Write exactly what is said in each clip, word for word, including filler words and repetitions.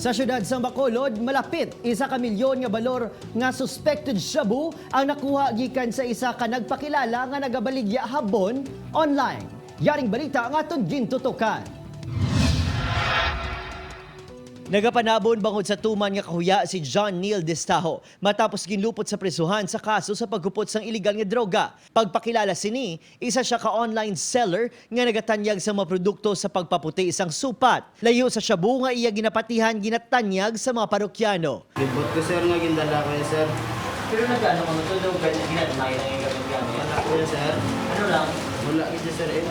Sa siyudad sang Bacolod, malapit isa ka milyon nga balor nga suspected shabu ang nakuha gikan sa isa ka nagpakilala nga nagabaligya habon online. Yaring balita nga aton gintutukan. Nagapanabon bangod sa tuman nga kahuya si John Neil Destajo matapos ginlupot sa prisuhan sa kaso sa paghupot sang iligal nga droga. Pagpakilala sini, isa siya ka online seller nga nagatanyag sa mga produkto sa pagpaputi sang supat. Layo sa shabu nga iya ginapatihan, ginatanyag sa mga parokyano. Libot ko, sir, nga gindala ko, sir. Pero nagano ka man to, daw gan- ginadmay lang yung gamit-gamit. Wala ko, sir. Ano lang? Wala kita, sir, eh.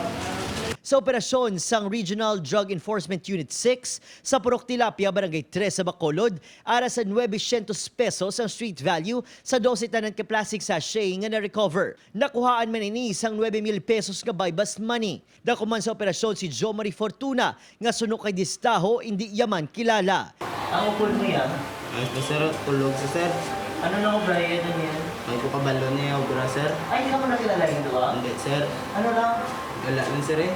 Sa operasyon sang Regional Drug Enforcement Unit six sa Purok Tilapia, Barangay Tres sa Bacolod, ara sa nuebe syentos pesos ang street value sa dose tanan ka plastic sachet nga na-recover. Nakuhaan man ini sang nuebe mil pesos nga buy-bust money. Dako man sa operasyon si Jo Marie Fortuna nga suno kay Destajo, indi iya man kilala. Ang ukol mo yan, Ay, ko, sir, tulog sa, sir. Ano lang obra yan, ano yan? Ay, ko kabalo niya, obra, sir. Ay, hindi ka mo nakilala yung duwa? Hindi, sir. Ano lang? Wala lang, sir, eh.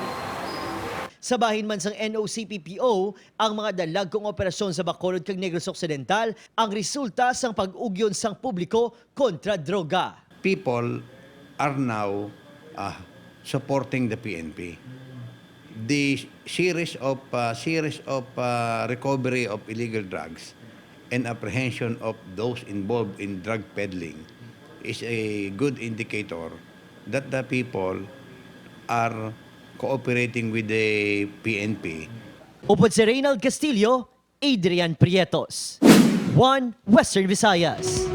Sa bahin man sang N O C P P O, ang mga dalagkong operasyon sa Bacolod kag Negros Occidental ang resulta sang pag-ugyon sang publiko kontra droga. People are now uh, supporting the P N P. The series of uh, series of uh, recovery of illegal drugs and apprehension of those involved in drug peddling is a good indicator that the people are cooperating with the P N P. Upod si Reynald Castillo, Adrian Prietos, One Western Visayas.